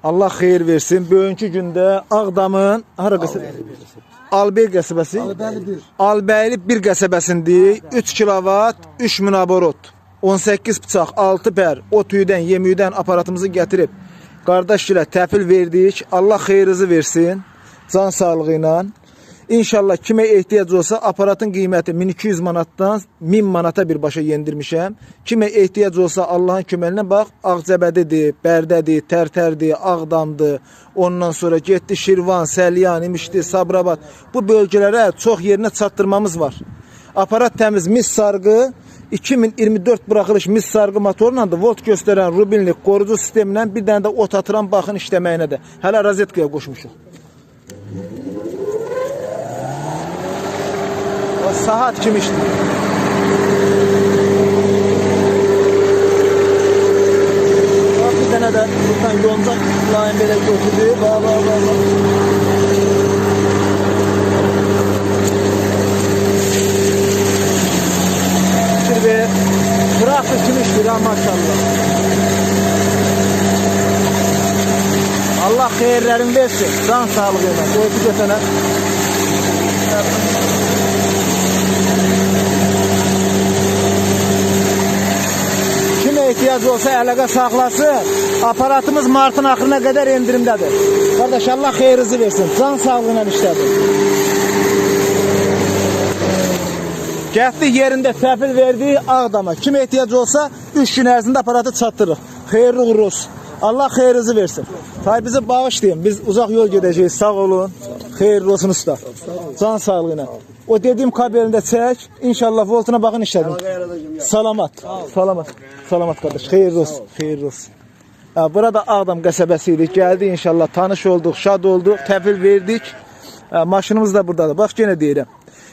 Allah xeyir versin. Bugünkü gündə Ağdamın hara qəsəbə? Albey qəsəbəsi. Albəyli 1. Albəyli 1 qəsəbəsindəyik. 3 kilovat, 3000 aborot, 18 bıçaq, 6 pər, ot üyüdən, yem üyüdən aparatımızı gətirib qardaşgilə təhvil verdik. Allah xeyirinizi versin. Can sağlığı ilə. İnşallah kimə ehtiyac olsa aparatın qiyməti 1200 manatdan 1000 manata birbaşa yendirmişəm. Kimə ehtiyac olsa Allahın köməyi ilə bax Ağcabədidir, Bərdədir, Tərtərdir, Ağdamdır. Ondan sonra getdi Şirvan, Səlyan, İmişli, Sabirabad. Bu bölgələrə çox yerinə çatdırmamız var. Aparat təmiz mis sarğı 2024 buraxılış mis sarğı motorla da volt göstərən rubinlik qorucu sistemlə bir dənə də ot atıran baxın işləməyinə də. Hələ rozetkaya qoşmuşuq. O saat kimi işləyir. Bax, bir dənə də buradan yonca layın belə götürdü. Bax, bax, bax, bax. Fikir ver. Traktor kimi işləyir ha, maşallah. Allah xeyirlərini versin. Can sağlığı ilə. Qoydu götənə. Kimə ehtiyac olsa əlaqə saxlasın. Aparatımız martın axırına qədər endirimdədir. Qardaş, Allah xeyirinizi versin. Can sağlığı ilə işlədir. Gətirdik yerində təhvil verdik Ağdama. Kimə ehtiyac olsa 3 gün ərzində aparatı çatdırırıq. Xeyirli uğurlu olsun. Allah xeyirinizi versin. Tay bizi bağışlayın. Biz uzaq yol gedəcəyik. Sağ olun. Xeyirli olsun usta. Can sağlığı ilə. O dediyim kabelini də çək. İnşallah voltuna baxın işlədin. Salamat. Salamat. Salamat qardaş. Xeyirli olsun. Xeyirli olsun. Ha, burada Ağdam qəsəbəsi idi. Gəldi inşallah. Tanış olduq, şad olduq, təhvil verdik. Ha, maşınımız da buradadır. Bax yenə deyirəm.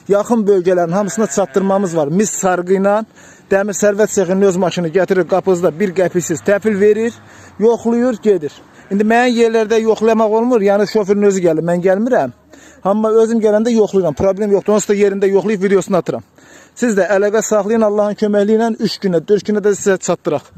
Yaxın bölgələrin hamısına çatdırmamız var. Mis sarğı ilə Dəmir Sərvət sexinin öz maşını gətirir qapınızda bir qəpiksiz təhvil verir, yoxlayır, gedir. İndi müəyyən yerlərdə yoxlamaq olmur. Yəni şoferin özü gəlir, mən gəlmirəm. Amma özüm gələndə yoxlayıram. Problem yoxdur. Onsuz da yerində yoxlayıb videosunu atıram. Siz də əlaqə saxlayın Allahın köməkliyi ilə 3 günə, 4 günə də sizə çatdıraq.